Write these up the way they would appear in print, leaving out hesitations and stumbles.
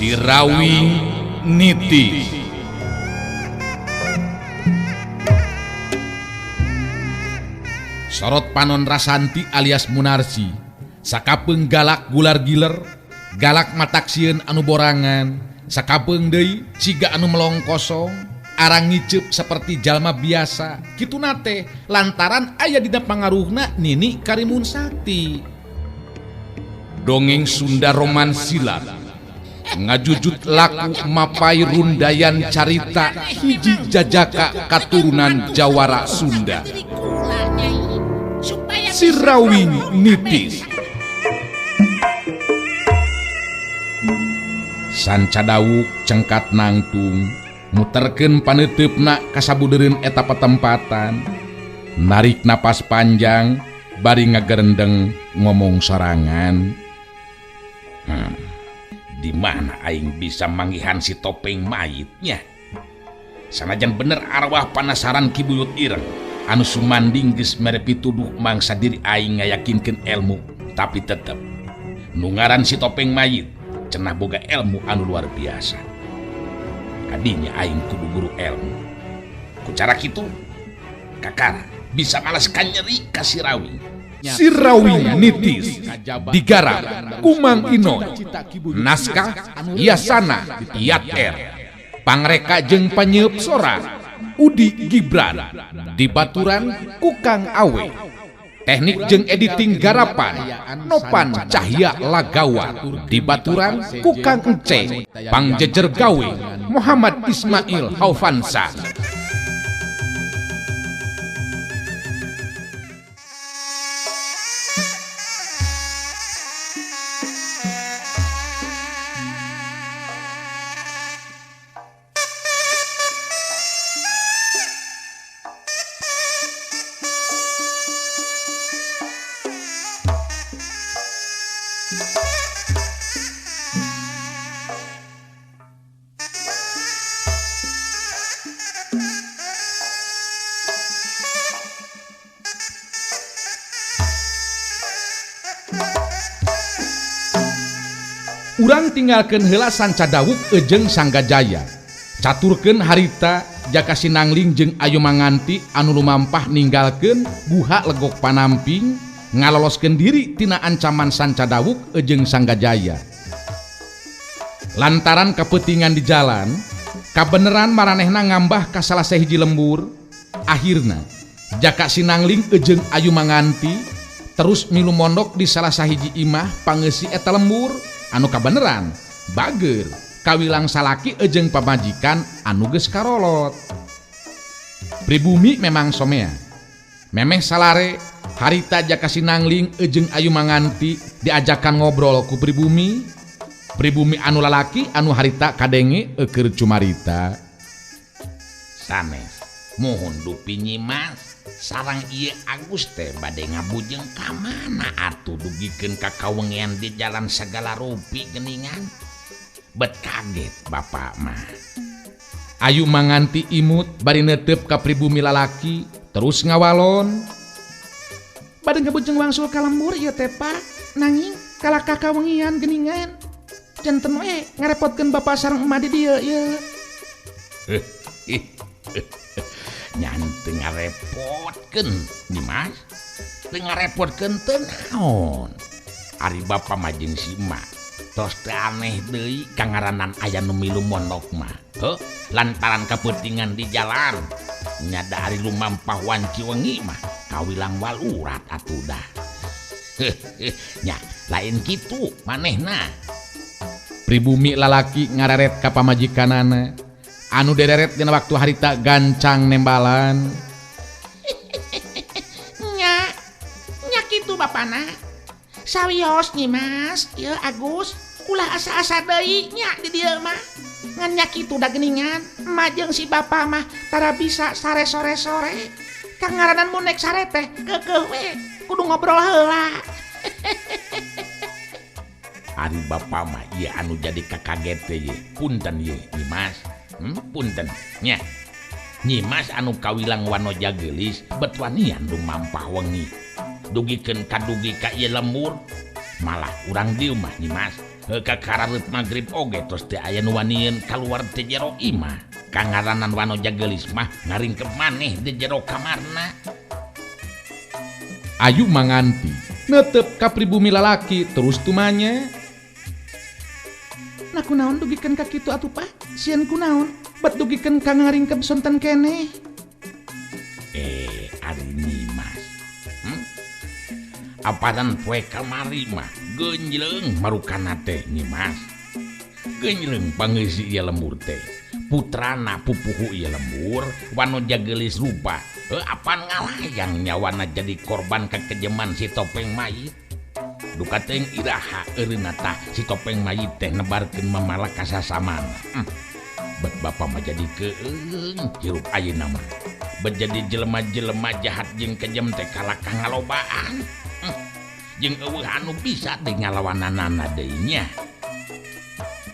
Sirawing Niti. Sorot panon Rasanti alias Munarsi sakapeung galak gular giler, galak matak sieun anu borangan, sakapeung deui siga anu melong kosong, arang ngiceup seperti jalma biasa. Kituna teh lantaran aya dina pangaruhna Nini Karimun Sakti. Dongeng Sunda Roman Silat ngajujut laku mapai rundayan carita hiji jajaka katurunan Jawara Sunda. Sirawing Nitis. Sanca dawuk cengkat nangtung muterkeun paneuteup-na kasabudereun eta patempatan, narik napas panjang bari ngagerendeng ngomong sorangan. Di mana aing bisa manggihan si topeng mayitnya? Sanajan bener arwah panasaran Ki Buyut Ireng anu sumanding geus mere pituduh mangsa diri aing ngayakinkeun ilmu, tapi tetep nu ngaran si topeng mayit cenah boga ilmu anu luar biasa. Kadinya aing kudu guru ilmu. Ku cara kitu kakara bisa malas kanyeri ka Sirawing. Sirawing Nitis digarap Kumang Inoy, naskah Yasana Yat R, pangreka jeung panyeup sora Udi Gibran, dibaturan Kukang Awe, teknik jeung editing garapan Nopan Cahya Lagawa, dibaturan Kukang Ence, pangjejer gawe Muhammad Ismail Haufansa. Urang tinggalkeun heula Sanca Dawuk ejeng Sanggajaya. Caturkeun harita jaka Sinangling jeung Ayu Manganti anu lumampah ninggalkeun Guha Legok Panamping ngaloloskeun diri tina ancaman Sanca Dawuk ejeng Sanggajaya. Lantaran kepentingan di jalan, kabeneran maranehna ngambah ka salah sahiji lembur. Akhirna jaka Sinangling ejeng Ayu Manganti terus milu mondok di salah sahiji imah pangeusi eta lembur. Anu kabeneran bager kawilang salaki ejeng pamajikan anu geus karolot. Pribumi memang somea. Memeh salare harita jaka Sinangling ejeng Ayu Manganti diajakan ngobrol ku pribumi. Pribumi anu lalaki anu harita kadenge eukeur cumarita. Sanes mohon dupi nyimas sarang ieu Agus teh bade ngabujeng ka mana atuh dugikeun ka kawengian di jalan sagala rupi geuningan. Bet kaget bapak mah. Ayu Manganti imut bari neuteup ka pribumi lalaki terus ngawalon. Bade ngabujeng wangsul ka lembur ieu teh Pak, nanging kalaka kawengian geuningan. Janten we ngarepotkeun bapak sareng emak di dieu ieu. Nyan teu ngarepotkeun Nyimas, teu ngarepotkeun teu naon. Ari bapa mah jeung si emak tos teu aneh deui kangaranan aya nu milu mondok mah. Heuh, lantaran kapeutingan di jalan. Nya da ari lumampah wanci wengi mah kawilang walurat atuh dah. Nya lain kitu manehna. Pribumi lalaki ngareret ka pamajikanana. Anu dereret dina waktu harita gancang nembalan. Nya, nya kitu bapana. Sawios Nyimas, ieu Agus, ulah asa-asa deui nya di dieu mah. Ngan nya kitu da geuningan, emak jeung si bapa mah tara bisa sare sore-sore. Kangaranan mun nek sare teh keukeuh we, kudu ngobrol heula. Ari bapa mah ieu anu jadi kakaget teh ye. Punten ye Nyimas. Punten nya. Nyimas anu kawilang wanoja geulis bet wanian lumampah wengi. Dugikeun kadugi ka ieu lembur. Malah urang dieu mah Nyimas Kakarareup magrib oge tos teu aya nu wanian kaluar ti jero imah. Kangaranan Wanoja geulis mah ngaringkep maneh di jero kamarna. Ayu Manganti netep ka pribumi lalaki terus tumanya. Nah kunaon dugikeun ka kitu atuh Pak? Sieun kunaon? Bet dugikeun ka ngaringkep sonten keneh. Ari Nyimas. Apanan poe kamari mah genjleng marukana teh Nyimas. Genjleng pangeisi ieu lembur teh. Putrana pupuhu ieu lembur Wanoja geulis rupa. Apan ngalayang nyawana jadi korban kekejeman si topeng mayit. Duka teuing iraha eureunna tah si topeng mayit teh nebarkeun mamalak ka sasamana. Bet bapa mah jadi keung hirup ayeuna mah. Bet jadi jelema-jelema jahat jeung kejem teh kalakah ngalobaan. Jeung eueuh anu bisa teh ngalawananana deui nya.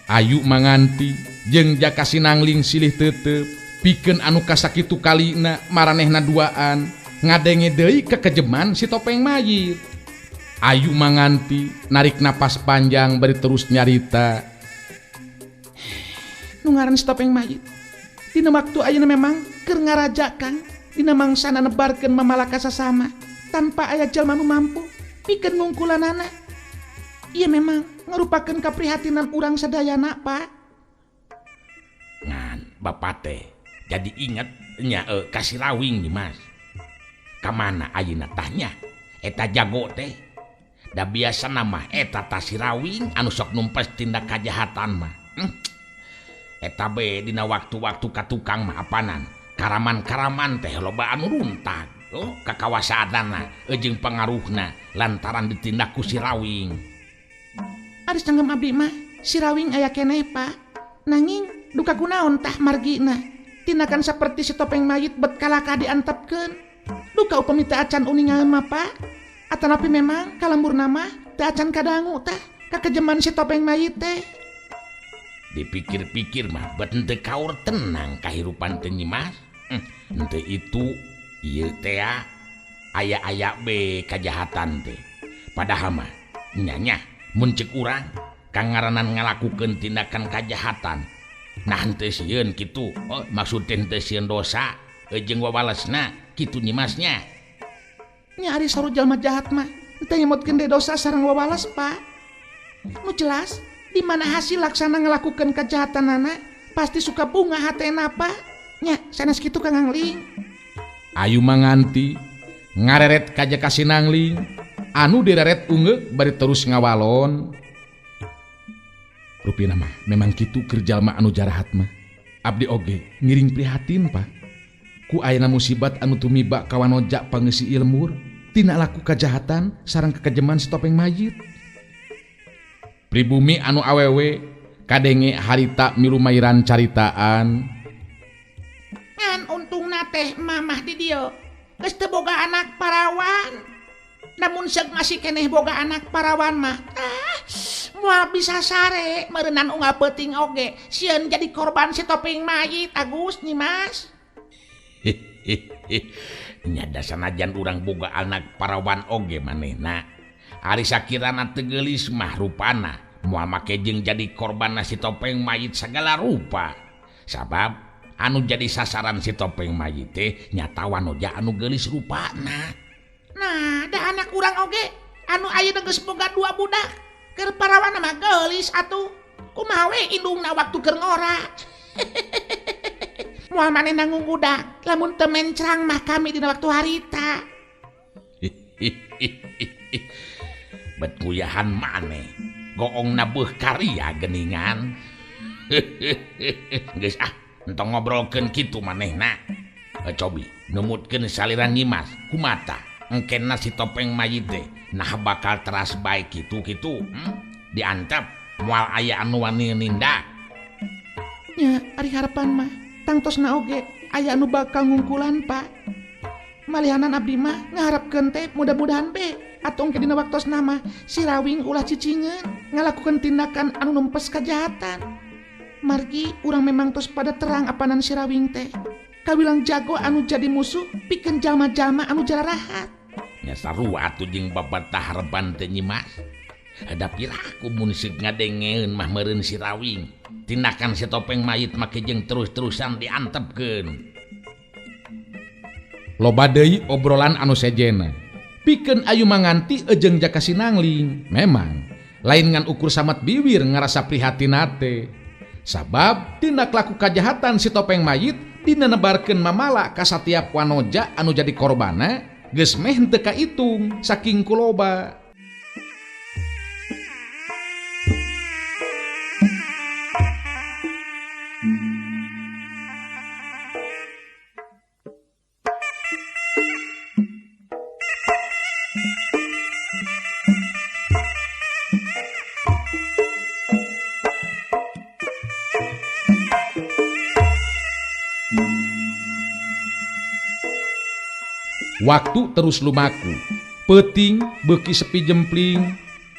Ayu Manganti jeung Jaka Sinangling silih tetep pikeun anu kasakitu kalina maranehna duaan ngadenge deui kekejeman si topeng mayit. Ayu Manganti narik napas panjang bari terus nyarita. Nu ngaran si topeng mayit dina waktu ayeuna memang keur ngaraja Kang, dina mangsana nebarkeun mamalaka sasama tanpa aya jalma nu mampu pikeun ngungkulanana. Ieu memang ngarupakeun kaprihatinan urang sadayana Pak. Ngan bapak teh jadi inget nya ka si Rawing Nyimas. Ka mana ayeuna tah nya eta jago teh. Da biasana mah eta tah si Rawing anu sok numpes tindak kajahatan mah. Eta be dina waktu-waktu ka tukang mah apanan karaman-karaman teh loba anu runtag. Oh, kakawasaanana jeung pangaruhna lantaran ditindak ku si Rawing. Ari sanggem abdi mah si Rawing aya keneh Pak. Nanging duka kunaon tah margina. Tindakan seperti si topeng mayit bet kalakah diantepkeun. Duka upami teu acan uningaeun mah Pak. Atanapi memang kalembur mah teu acan kadangu tah kakejeman si topeng mayit teh. Dipikir-pikir mah bet henteu kaur tenang kahirupan teh Nyimas. Henteu itu ieu teh aya-aya be kajahatan teh. Padahal mah nya mun ceuk urang kangaranan ngalakukeun tindakan kajahatan. Nah henteu sieun kitu. Oh, maksud teh henteu sieun dosa jeung wawalesna kitu Nyimasnya. Nya ari saru jalma jahat mah henteu nyemotkeun deui dosa sareng wawales Pak. Nu jelas di mana hasil laksana ngalakukeun kajahatanana pasti suka bunga hatena Pak. Nya sanes kitu Kang Angling. Ayu Manganti ngareret ka Jaka Sinangling anu direret ungeuk bari terus ngawalon. Rupina mah memang kitu keur jalma anu jarahat mah. Abdi oge ngiring prihatin Pak. Ku ayana musibat anu tumiba ka Wanoja pangeusi lembur tina laku kajahatan sareng kekejeman si topeng mayit. Pribumi anu awewe kadenge harita milu mairan caritaan. Ngan untungna teh mamah di dieu geus teu boga anak parawan. Namun seug masih keneh boga anak parawan mah moal bisa sare meureunnan unggal peuting oge sieun jadi korban si topeng mayit Agus Nyimas. Nya da sanajan urang boga anak parawan oge manehna. Ari sakirana teu geulis mah rupana moal make jeung jadi korban si topeng mayit sagala rupa. Sabab anu jadi sasaran si topeng mayit teh nyata Wanoja anu geulis rupana. Nah, da anak urang oge anu ayeuna geus boga 2 budak. Keur parawana mah geulis atuh. Kumaha we indungna waktu keur ngora. Moal manehna ngunggudak lamun teu mencrang mah kami dina waktu harita. Bet kuyahan maneh goongna beuh karya geningan. Geus ah entong ngobrolkeun kitu manehna. Cobi numutkeun saliran Nyimas kumata engkena si topeng mayit teh nah bakal teras bae kitu-kitu. Diantep moal aya anu wani nindak. Nya ari harapan mah tangtosna oge aya anu bakal ngungkulan Pak. Malihanan abdi mah ngaharapkeun teh mudah-mudahan be atau engke dina waktosna mah si Rawing ulah cicingeun ngalakukeun tindakan anu numpes kajahatan. Margi urang memang tos pada terang apanan si Rawing teh. Kawilang jago anu jadi musuh pikeun jalma-jalma anu jararahat. Nya sarua atuh jeung babatah harepan teh Nyimas. Da piraku mun seuk ngadengeun mah meureun si Rawing. Tindakan si topeng mayit make jeung terus-terusan diantepkeun. Loba deui obrolan anu sejena. Pikeun Ayu Manganti jeung Jaka Sinangling. Memang lain ngan ukur samat biwir ngarasa prihatin teh. Sabab tindak laku kajahatan si topeng mayit dina nebarkeun mamala ka satiap wanoja anu jadi korbana geus meh henteu kaitung saking kuloba. Waktu terus lumaku, peuting beuki sepi jempling,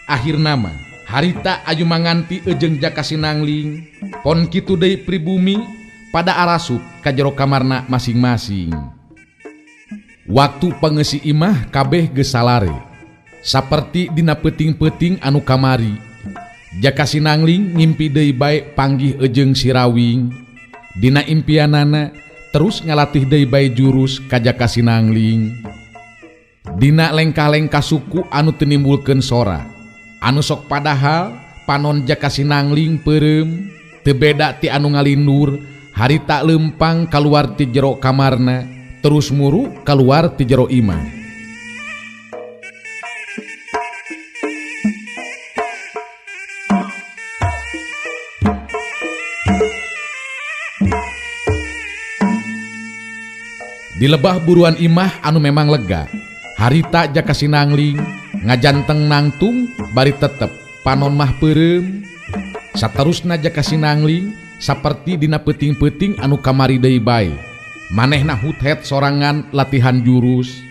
akhir nama harita Ayu Manganti jeung Jaka Sinangling, pon kitu deui pribumi pada arasup ka jero kamarna masing-masing. Waktu pangeusi imah kabeh geus salare, saperti dina peuting-peuting anu kamari. Jaka Sinangling ngimpi deui bae panggih jeung si Rawing, dina impianana terus ngalatih deui bae jurus ka Jaka Sinangling. Dina lengkah-lengkah suku anu teu nimbulkeun sora, anu sok padahal panon Jaka Sinangling peureum, teu beda ti anu ngalindur, harita leumpang kaluar ti jero kamarna, terus muru kaluar ti jero imah. Di lebah buruan imah anu memang lega, harita Jaka Sinangling ngajanteng nangtung bari tetep panon mah peureum. Saterusna Jaka Sinangling saperti dina peuting-peuting anu kamari deui bae, manehna huthet sorangan latihan jurus.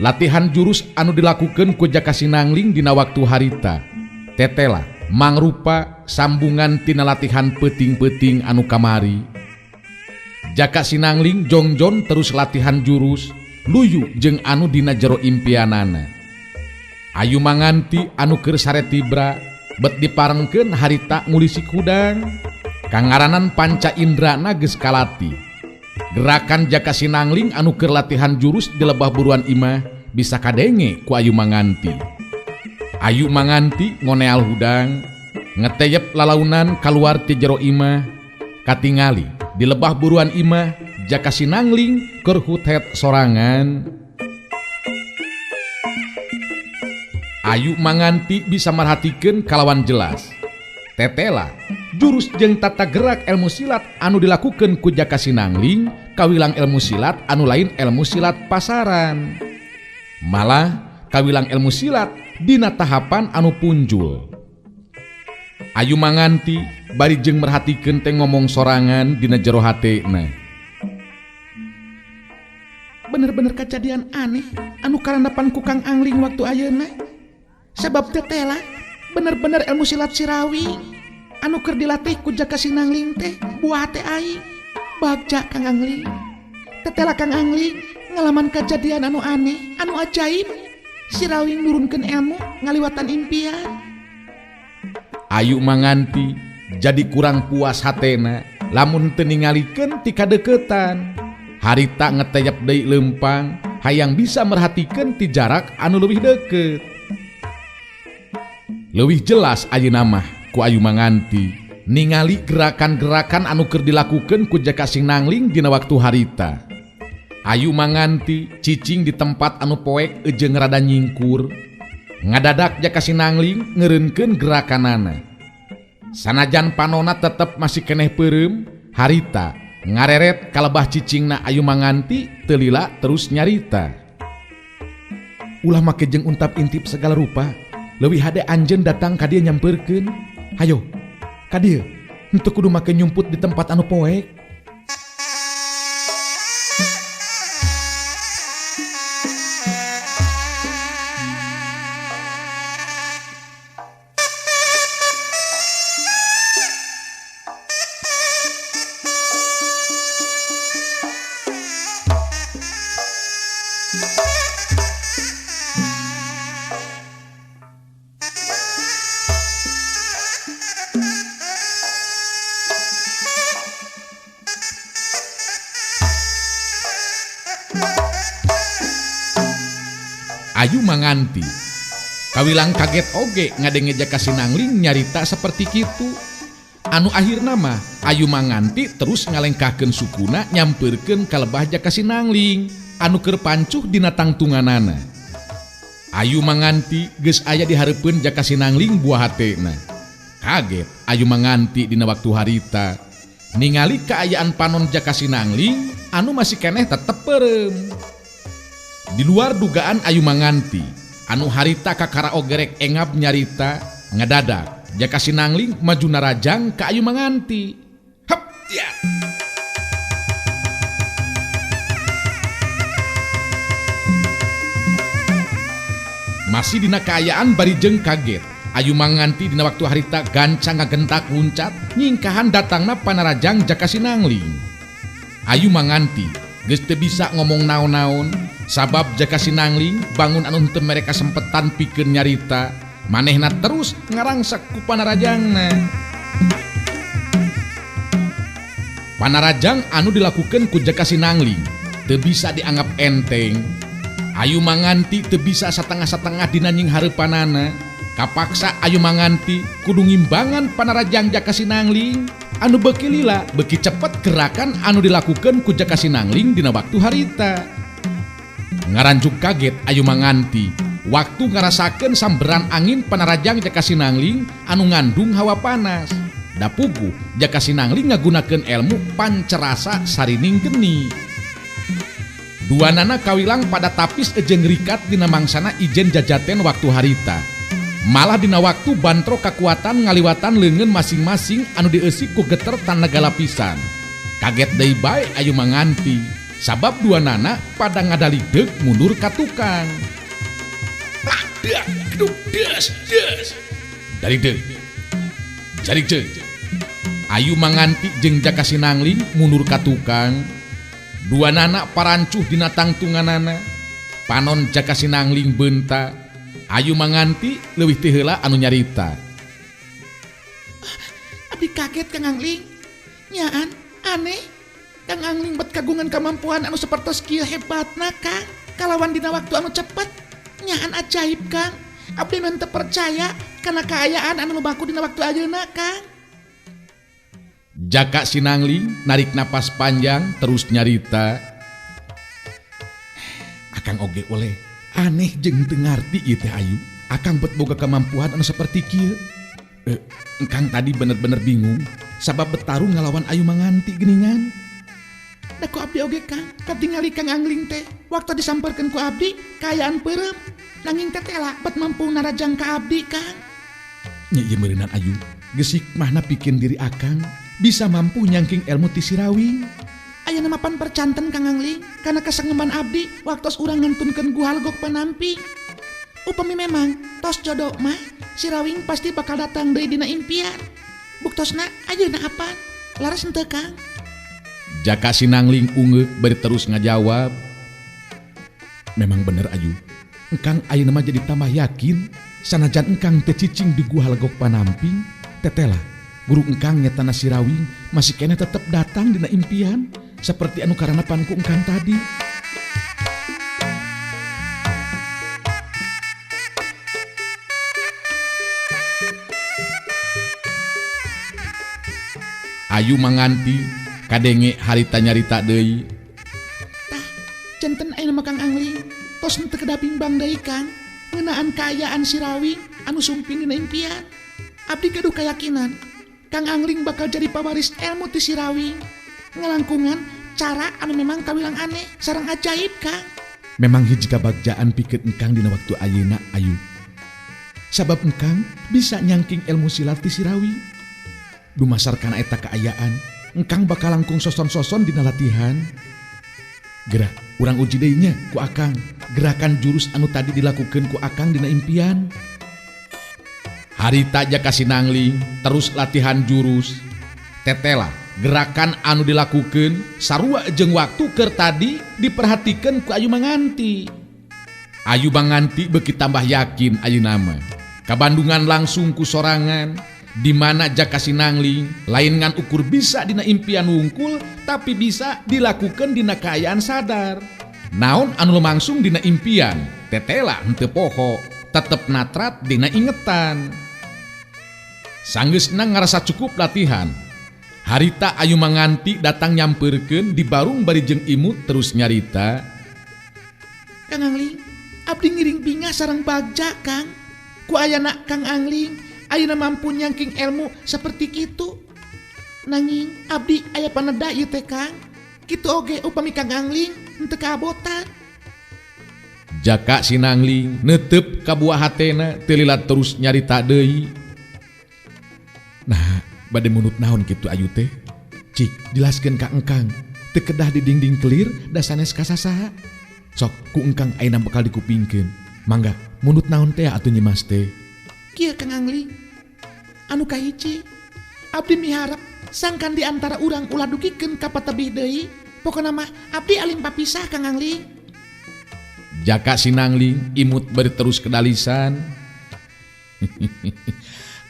Latihan jurus anu dilakukeun ku Jaka Sinangling dina waktu harita tetela mangrupa sambungan tina latihan peuting-peuting anu kamari. Jaka Sinangling jongjon terus latihan jurus luyu jeung anu dina jero impianana. Ayu Manganti anu keur sare tibra bet diparengkeun harita ngulisik hudang. Kangaranan panca indrana geus kalati. Gerakan Jaka Sinangling anu keur latihan jurus di lebah buruan imah bisa kadenge ku Ayu Manganti. Ayu Manganti ngoneal hudang, ngeteyep lalaunan kaluar ti jero imah, katingali di lebah buruan imah Jaka Sinangling keur hutet sorangan. Ayu Manganti bisa merhatikeun kalawan jelas. Tetela jurus jeung tata gerak ilmu silat anu dilakukeun ku Jaka Sinangling kawilang ilmu silat anu lain ilmu silat pasaran. Malah kawilang ilmu silat dina tahapan anu punjul. Ayu Manganti bari jeung merhatikeun teh ngomong sorangan dina jero hatena. Bener-bener kejadian aneh anu karandapan ku Kang Angling waktu ayeuna. Sebab tetela bener-bener ilmu silat si Rawing anu keur dilatih ku Jaka Sinangling teh buah hate aing. Bagja Kang Angling. Tetela Kang Angling ngalaman kejadian anu aneh, anu ajaib. Si Rawing nurunkeun ilmu ngaliwatan impian. Ayu Manganti jadi kurang puas hatena lamun teu ningalikeun ti kadeukeutan. Harita ngeteyep deui leumpang hayang bisa merhatikeun ti jarak anu leuwih deukeut. Leuwih jelas ayeuna mah ku Ayu Manganti ningali gerakan-gerakan anu keur dilakukeun ku Jaka Sinangling dina waktu harita. Ayu Manganti cicing di tempat anu poek jeung rada nyingkur. Ngadadak Jaka Sinangling ngeureunkeun gerakanana. Sanajan panona tetep masih keneh peureum, harita ngareret kalebah cicingna Ayu Manganti teu lila terus nyarita. Ulah make jeung untap intip segala rupa, leuwih hade anjeun datang ka dieu nyampeurkeun. Hayo, ka dieu, henteu kudu make nyumput di tempat anu poek. Manganti. Kawilang kaget oge ngadenge Jaka Sinangling nyarita seperti kitu. Anu akhirna mah Ayu Manganti terus ngalengkahkeun sukuna nyampeurkeun ka lebah Jaka Sinangling anu keur pancuh dina tangtunganana. Ayu Manganti geus aya di hareupeun Jaka Sinangling buah hatena. Kaget Ayu Manganti dina waktu harita ningali kaayaan panon Jaka Sinangling anu masih keneh tetep peureum. Di luar dugaan Ayu Manganti anu harita kakara ogerek engap nyarita ngadadak Jaka Sinangling maju narajang ka Ayu Manganti. Hep ya. Masih dina kaayaan bari jeung kaget Ayu Manganti dina waktu harita gancang ngagentak luncat nyingkahan datangna panarajang Jaka Sinangling. Ayu Manganti geus teu bisa ngomong naon-naon sabab Jaka Sinangling bangun anu henteu mereka sempetan pikeun nyarita manehna terus ngarangsak ku panarajangna. Panarajang anu dilakukeun ku Jaka Sinangling teu bisa dianggap enteng. Ayu Manganti teu bisa satengah-satengah dina nying hareupanana. Kapaksa Ayu Manganti kudu ngimbangan panarajang Jaka Sinangling anu beuki lila beuki cepet gerakan anu dilakukeun ku Jaka Sinangling dina waktu harita. Ngaranjuk kaget Ayu Manganti waktu ngarasakeun samberan angin panarajang Jaka Sinangling anu ngandung hawa panas. Da puguh Jaka Sinangling ngagunakeun ilmu pancerasa sarining geni. Duanana kawilang pada tapis jeung rikat dina mangsana ijen jajaten waktu harita. Malah dina waktu bantro kakuatan ngaliwatan leungeun masing-masing anu dieusi ku geter tanaga lapisan. Kaget deui bae Ayu Manganti sabab duanana pada ngadalideuk mundur ka tukang. Dak geduk des des. Dari deuk. Jari deuk. Ayu Manganti jeung Jaka Sinangling mundur ka tukang. Duanana parancuh dina tangtunganana. Panon Jaka Sinangling beunta. Ayu Manganti leuwih ti heula anu nyarita. Abdi kaget Kang Angling. Nyaan aneh. Kang Angling bet kagungan kamampuan anu sapertos kieu hebatna Kang. Kalawan dina waktu anu cepet. Nyaan ajaib Kang. Abdi mah teu percaya kana kaayaan anu lumaku dina waktu ayeuna Kang. Jaka Sinangling narik napas panjang terus nyarita. Akang oge oleh aneh jeung teu ngarti ieu teh Ayu. Akang bet boga kemampuan anu saperti kieu. Engkang tadi bener-bener bingung sabab bertarung ngalawan Ayu Manganti geuningan. Da ku abdi oge Kang, katingali Kang Angling teh waktu disamperkeun ku abdi kaayaan peureum. Nanging teh tela bet mampu narajang ka abdi Kang. Nya ieu meureunan Ayu, geus hikmahna pikeun diri akang bisa mampu nyangking ilmu ti Sirawing. Aya mapan percanten Kang Angling kana kasengeman abdi waktos urang ngantunkeun Guha Legok Panamping. Upami memang tos jodoh mah Sirawing pasti bakal datang deui dina impian. Buktosna ayeuna apan? Laras henteu Kang? Jaka Sinangling ungeuk bari terus ngajawab. Memang bener Ayu, engkang ayeuna mah jadi tambah yakin sanajan engkang teu cicing di Guha Legok Panamping, tetela guru engkang nyatana Sirawing masih keneh tetep datang dina impian seperti anu karanapan ku engkang tadi. Ayu Manganti kadenge harita nyarita deui. Tah, janten ayeuna mah Kang Angling tos henteu kedah bimbang deui Kang ngeunaan kaayaan Sirawing anu sumping dina impian. Abdi gaduh kayakinan Kang Angling bakal jadi pawaris ilmu ti Sirawing. Ngalangkungan cara anu memang kawilang aneh sareng ajaib Kang. Memang hiji kabagjaan pikeun engkang dina waktu ayeuna Ayu. Sabab engkang bisa nyangking ilmu silat ti Sirawing. Dumasar kana eta kaayaan, engkang bakal langkung soson-soson dina latihan. Gerak, urang uji deui nya ku akang. Gerakan jurus anu tadi dilakukeun ku akang dina impian. Harita Jaka Sinangling terus latihan jurus. Tetela gerakan anu dilakukeun sarua jeung waktu keur tadi diperhatikeun ku Ayu Manganti. Ayu Manganti beuki tambah yakin ayeuna mah. Kabandungan langsung ku sorangan di mana Jaka Sinangling lain ngan ukur bisa dina impian wungkul tapi bisa dilakukan dina kaayaan sadar. Naon anu lumangsung dina impian tetela henteu poho tetep natrat dina ingetan. Sanggeusna ngarasa cukup latihan. Harita Ayu Manganti datang nyampeurkeun di barung bari jeung imut terus nyarita. Kang Angling, abdi ngiring bingah sareng bagja Kang. Ku ayana Kang Angling, ayeuna mampu nyangking ilmu seperti kitu. Nanging abdi aya paneda ieu teh Kang. Kitu oge upami Kang Angling henteu kaabotan. Jaka Sinangling neuteup ka buah hatena teu lila terus nyarita deui. Nah, bade munut naon kitu Ayu teh? Cik, jelaskeun ka engkang. Teu kedah di dinding kelir da sanes ka sasaha. Sok ku engkang ayeuna bakal dikupingkeun. Mangga, munut naon teh atuh Nyimas teh? Kieu Kang Angling. Anu kahiji, abdi miharep sangkan di antara urang ulah dugikeun ka patebih deui. Pokona mah abdi alim papisah Kang Angling. Jaka Sinangling imut bari terus kedalisan.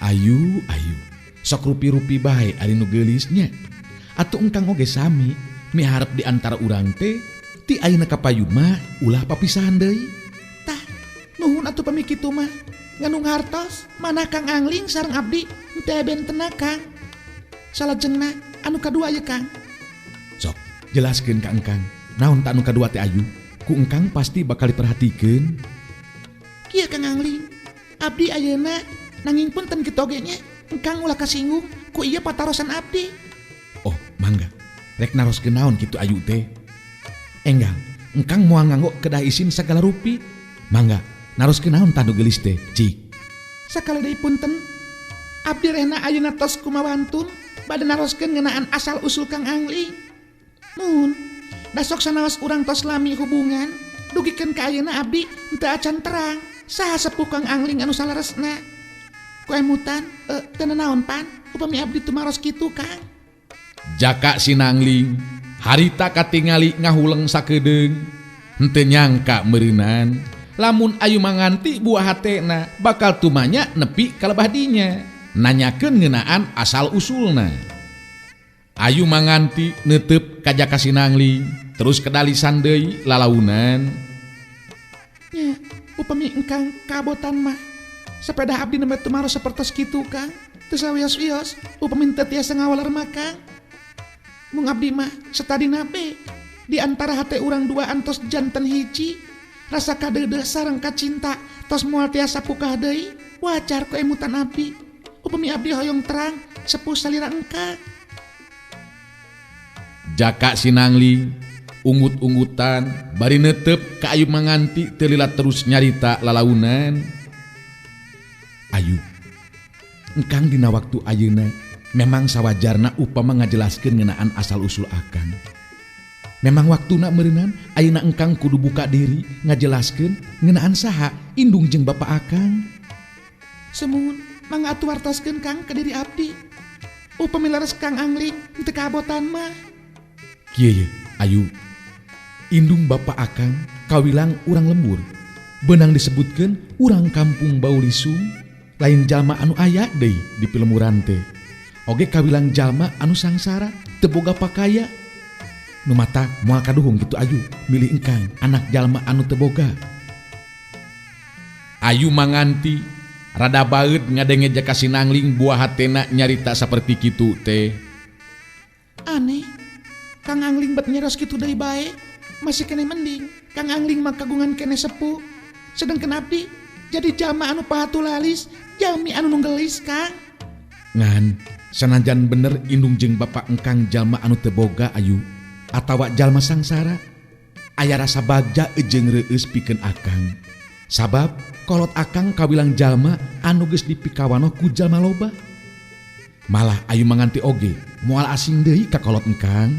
Ayu, ayu. Sok rupi-rupi bae ari nu geulisnya. Atuh engkang oge sami miharep di antara urang teh ti ayeuna ka payun mah ulah papisahan deui. Tah, nuhun atuh pami kitu mah. Nganung hartos mana Kang Angling sareng abdi teu bentena Kang. Salajengna anu kadua ye Kang. Sok jelaskeun ka engkang. Naon ta anu kadua teh Ayu? Ku engkang pasti bakal diperhatikeun. Kieu Kang Angling, abdi ayeuna nanging punten kitu oge nya. Engkang ulah kasinggung ku ieu patarosan abdi. Oh, mangga. Rek naroskeun naon kitu Ayu teh? Enggal, engkang moal nganggo kedah isin sagala rupi. Mangga, naroskeun naon tah nu geulis teh? Cik. Sakali deui punten. Abdi rehna ayeuna tos kumawantun bade naroskeun ngeunaan asal usul Kang Angling. Mun, da sok sanaos urang tos lami hubungan, dugikeun ka ayeuna abdi henteu acan terang. Saha sepuh Kang Angling anu saleresna? Ku emutan, teu nanaon pan, upami abdi tumaros kitu Kang. Jaka Sinangling harita katingali ngahuleng sakedeung, henteu nyangka meureunan lamun Ayu Manganti buah hatena bakal tumanya nepi ka lebah dinya nanyakeun ngeunaan asal usulna. Ayu Manganti neuteup ka Jaka Sinangling terus kedalisan deui lalaunan. Nya, upami engkang kabotan mah sepeda abdi nembe tumaros sapertos kitu Kang. Teu sawios-wios upami teu tiasa ngawaler mah Kang. Mung abdi mah satadina be di antara hate urang dua antos janten hiji, rasa kadeudeuh sareng kacinta tos moal tiasa pukah deui. Wajar ku emutan abdi upami abdi hoyong terang sepuh salira engkang. Jaka Sinangling ungut-ungutan bari neuteup ka Ayu Manganti teu lila terus nyarita lalaunan. Ayu, engkang dina waktu ayeuna memang sawajarna upama ngajelaskeun ngeunaan asal usul akang. Memang waktuna meureunan ayeuna engkang kudu buka diri ngajelaskeun ngeunaan saha indung jeung bapa akang. Semun, mangga atuh wartoskeun Kang ka diri abdi. Upami leres Kang Angling teu kabotan mah. Kieu ye, Ayu. Indung bapa akang kawilang urang lembur. Beunang disebutkeun urang kampung Baulisung, lain jalma anu aya deui di pilemburan teh. Oge kawilang jalma anu sangsara teu boga pakaya. Nu mata moal kaduhung kitu Ayu, milih engkang anak jalma anu teu boga. Ayu Manganti rada baeud ngadenge Jaka Sinangling buah hatena nyarita saperti kitu teh. Aneh, Kang Angling bet nyeros kitu deui bae, masih keneh mending Kang Angling mah kagungan keneh sepuh. Sedengkeun abdi jadi jalma anu pahatulalis, jalmi anu nunggelis Kang. Ngan sanajan bener indung jeung bapa engkang jalma anu teu boga Ayu atawa jalma sangsara, aya rasa bagja jeung reueus pikeun akang. Sabab kolot akang kawilang jalma anu geus dipikawanoh ku jalma loba. Malah Ayu Manganti oge moal asing deui ka kolot engkang.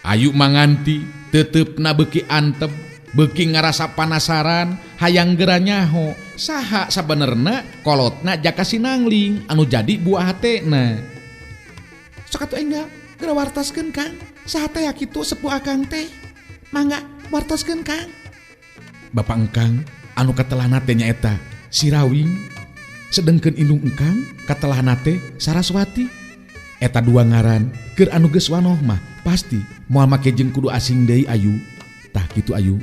Ayu Manganti teuteup-na beuki antep, beuki ngarasa panasaran, hayang geura nyaho saha sabenerna kolotna Jaka Sinangling anu jadi buah hatena. Sok atuh enggal geura wartoskeun Kang, saha teh kitu sepuh akang teh? Mangga wartoskeun Kang. Bapak engkang anu katelahna teh nyaeta Sirawing, sedengkeun indung engkang katelahna teh Saraswati. Eta dua ngaran keur anu geus wanoh mah pasti moal make jeung kudu asing deui Ayu. Tah kitu Ayu.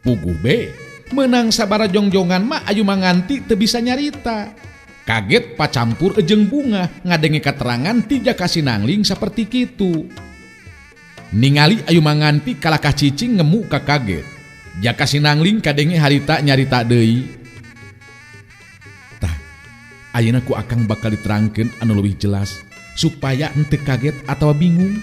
Puguh be, menang sabara jongjongan mah Ayu Manganti teu bisa nyarita. Kaget pacampur ejeng bunga ngadenge katerangan ti Jaka Sinangling saperti kitu. Ningali Ayu Manganti kalakah cicing ngemu ka kaget. Jaka Sinangling kadenge harita nyarita deui. Tah, ayeuna ku akang bakal diterangkeun anu leuwih jelas supaya henteu kaget atawa bingung.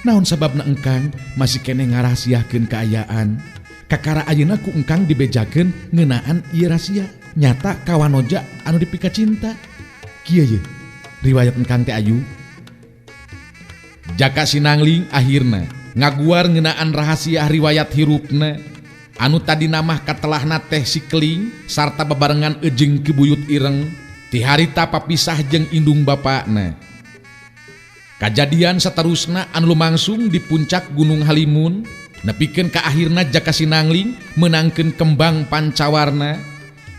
Naon sababna engkang masih keneh ngarahasiakeun kaayaan. Kakara ayeuna ku engkang dibejakeun ngeunaan ieu rahasia. Nyata kawanoja anu dipika cinta. Kieu ye riwayat engkang teh Ayu. Jaka Sinangling akhirna ngaguar ngeunaan rahasia riwayat hirupna anu tadi namah katelahna teh si Keling sarta bebarengan ejeng Ki Buyut Ireng ti harita papisah jeung indung bapakna. Kajadian saterusna anu lumangsung di puncak Gunung Halimun nepikeun ka akhirna Jaka Sinangling meunangkeun kembang pancawarna.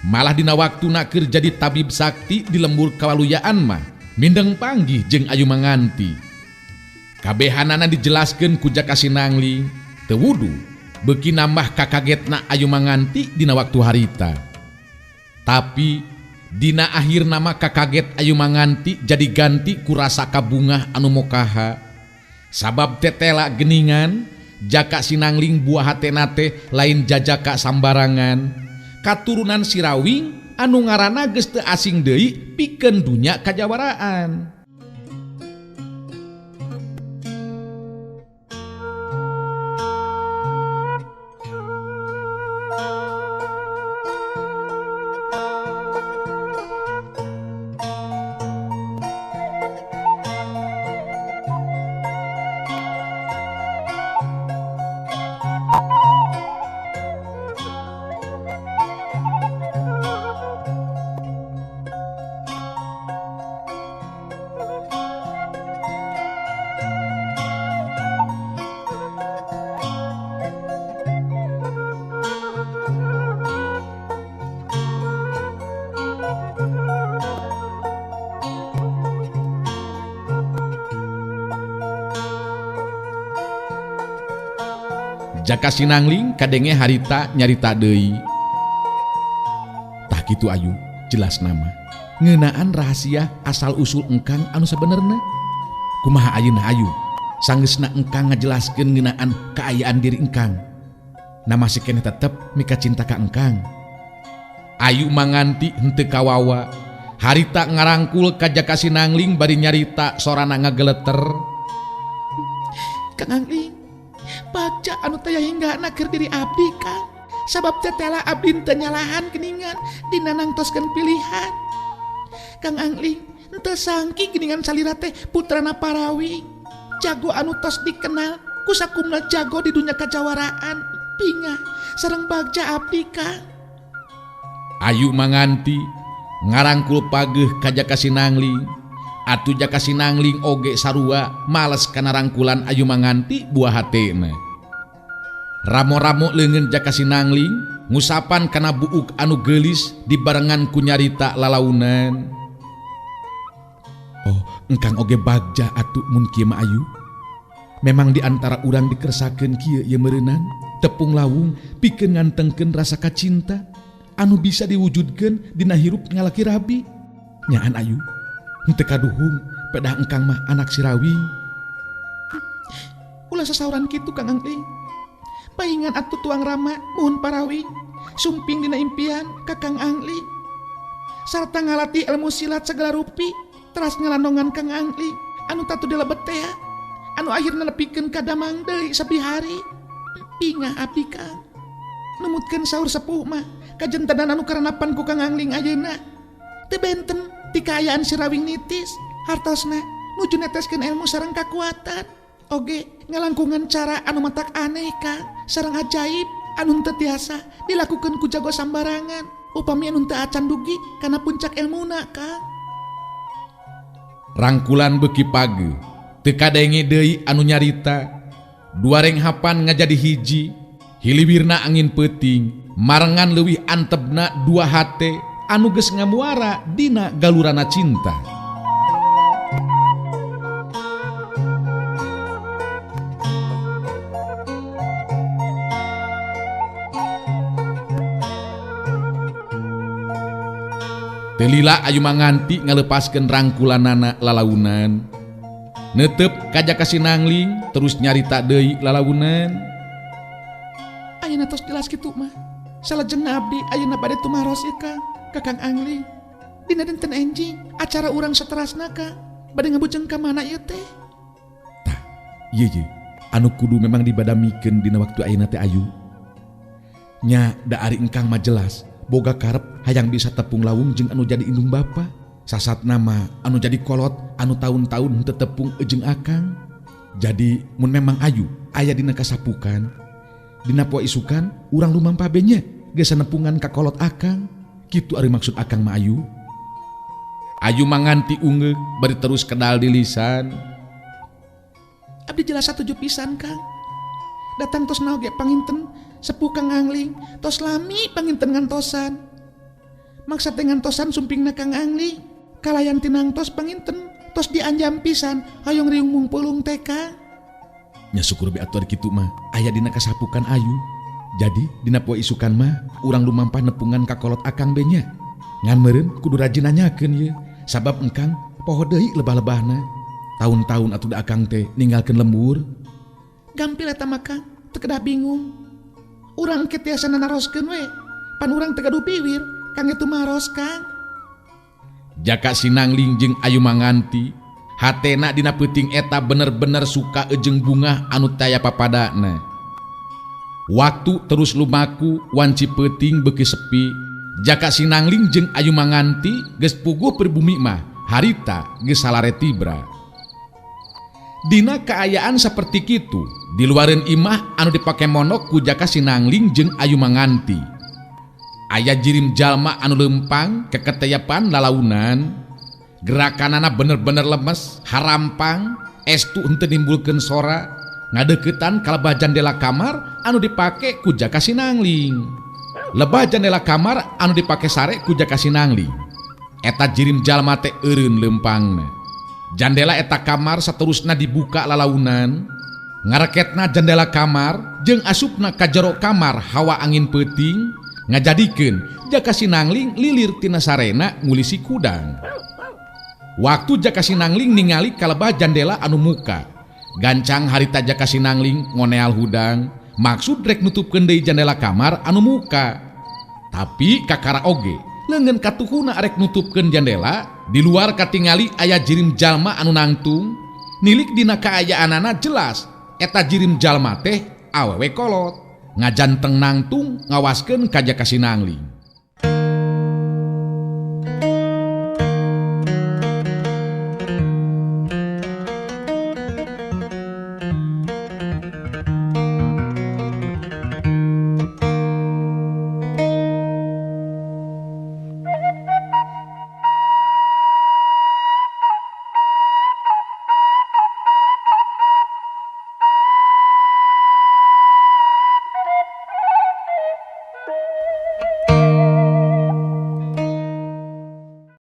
Malah dina waktuna keur jadi tabib sakti di lembur kawaluyaan mah mindeng panggih jeung Ayu Manganti. Kabehanana dijelaskeun ku Jaka Sinangling teu wudu beuki nambah kakagetna Ayu Manganti dina waktu harita. Tapi dina akhirna mah kakaget Ayu Manganti jadi ganti ku rasa kabungah anu mokaha. Sabab tetela geningan Jaka Sinangling buah hatena teh lain jajaka sambarangan. Katurunan Sirawing anu ngaranna geus teu asing deui pikeun dunya kajawaraan. Jaka Sinangling kadenge harita nyarita deui. Tah kitu Ayu, jelas nama. Ngeunaan rahasia asal usul engkang anu sabenerna. Kumaha ayeuna Ayu? Sanggeusna engkang ngajelaskeun ngeunaan kaayaan diri engkang. Na masih keneh tetep mika cinta ka engkang. Ayu Manganti henteu kawawa. Harita ngarangkul ka Jaka Sinangling bari nyarita sorana ngageleter. Kang Angling, baca anu taya hinggana keur diri abdi Kang. Sabab tetela abdi teu nyalahan geningan dina nangtoskeun pilihan. Kang Angling, henteu sangki geningan salira teh putrana Parawi. Jago anu tos dikenal ku sakumna jago di dunya kajawaraan. Bingah sareng bagja abdi Kang. Ayu Manganti ngarangkul pageuh ka Jaka Sinangling. Atuh Jaka Sinangling oge sarua males kana rangkulan Ayu Manganti buah hatena. Ramo-ramo leungeun Jaka Sinangling ngusapan kana buuk anu geulis dibarengan ku nyarita lalaunan. Oh, engkang oge bagja atuh mun kieu mah Ayu. Memang di antara urang dikersakeun kieu ieu meureunan tepung lawung pikeun ngantengkeun rasa kacinta anu bisa diwujudkeun dina hirup ngalaki rabi. Nyaan Ayu, henteu kaduhung pedah engkang mah anak Sirawi. Ulah sasauran kitu Kang Angling. Paingan atuh tuang rama muhun Parawi sumping dina impian ka Kang Angling. Sarta ngalatih ilmu silat segala rupi teras ngalandongan Kang Angling anu tatu dilebet teh anu akhirna nepikeun ka damang deui sabihari. Bingah abdi Kang. Numutkeun saur sepuh mah kajentenan anu karanapan ku Kang Angling ayeuna. Teu benten ti kaayaan Sirawing nitis hartosna nuju neteskeun ilmu sareng kakuatan. Oge ngalangkungan cara anu matak aneh Kang sareng ajaib anu teu tiasa dilakukeun ku jago sambarangan upami anu teu acan dugi kana puncak ilmuna Kang. Rangkulan beuki pageuh teu kadenge deui anu nyarita. Duareng hapan ngajadi hiji hiliwirna angin peuting marengan leuwih antebna dua hate anu geus ngamuara dina galurana cinta. Teu lila Ayu Manganti ngalepaskeun rangkulanana lalaunan. Netep ka Jaka Sinangling terus nyarita deui lalaunan. Ayeuna tos jelas kitu mah. Salajengna abdi ayeuna bade tumaros ieu Kang ka Kang Angling. Dina dinten enjing acara urang saterasna Kang. Bade ngabujeng ka mana ieu teh? Tah, ieu ye anu kudu memang dibadamikeun dina waktu ayeuna teh Ayu. Nya da ari engkang mah jelas boga karep hayang bisa tepung lawung jeung anu jadi indung bapa. Sasat nama anu jadi kolot anu taun-taun henteu tepung jeung akang. Jadi mun memang Ayu aya dina kasapukan dina poe isukan urang lumampah be nya geus sanepungan ka kolot akang. Kitu ari maksud akang mah Ayu. Ayu manganti ungeuk bari terus kedal di lisan. Abdi jelas satuju pisan Kang. Datang tos naoge panginten sepuh Kang Angling tos lami panginten ngantosan. Maksa teh ngantosan sumpingna Kang Angling kalayan tinangtos panginten tos dianjam pisan hoyong riung mungpulung teh Kang. Nya syukur be atuh ari kitu mah aya dina kasapukan Ayu. Jadi dina poe isukan mah urang lumampah nepungan ka kolot akang be nya. Ngan meureun kudu rajin nanyakeun ye sabab engkang poho deui lebah-lebahna. Taun-taun atuh da akang teh ninggalkeun lembur. Gampil eta mah Kang, teu kedah bingung. Urang ke tiasa nanaroskeun we, pan urang teu gaduh biwir, kang itu maros Kang. Jaka Sinangling jeung Ayu Manganti hatena dina peuting eta bener-bener suka jeung bungah anu taya papadana. Waktu terus lumaku wanci peuting beuki sepi. Jaka Sinangling jeung Ayu Manganti geus puguh pribumi mah harita geus salare tibra. Dina kaayaan saperti kitu di luareun imah anu dipake monok ku Jaka Sinangling jeung Ayu Manganti. Aya jirim jalma anu leumpang keketeyapan lalaunan. Gerakanana bener-bener lemes, harampang, estu henteu nimbulkeun sora, ngadeuketan kalebah jandela kamar anu dipake ku Jaka Sinangling. Lebah jandela kamar anu dipake sare ku Jaka Sinangling. Eta jirim jalma teh eureun leumpangna. Jandela eta kamar saterusna dibuka lalaunan, ngareketna jandela kamar jeung asupna ka jero kamar hawa angin peuting ngajadikeun Jaka Sinangling lilir tina sarena ngulisi kudang. Waktu Jaka Sinangling ningali kalebah jandela anu muka, gancang harita Jaka Sinangling ngoneal hudang, maksud rek nutupkeun deui jandela kamar anu muka. Tapi kakara oge leungeun katuhuna arek nutupkeun jandela, di luar katingali aya jirim jalma anu nangtung, nilik dina kaayaanana jelas eta jirim jalma teh awewe kolot, ngajanteng nangtung ngawaskeun ka Jaka Sinangling.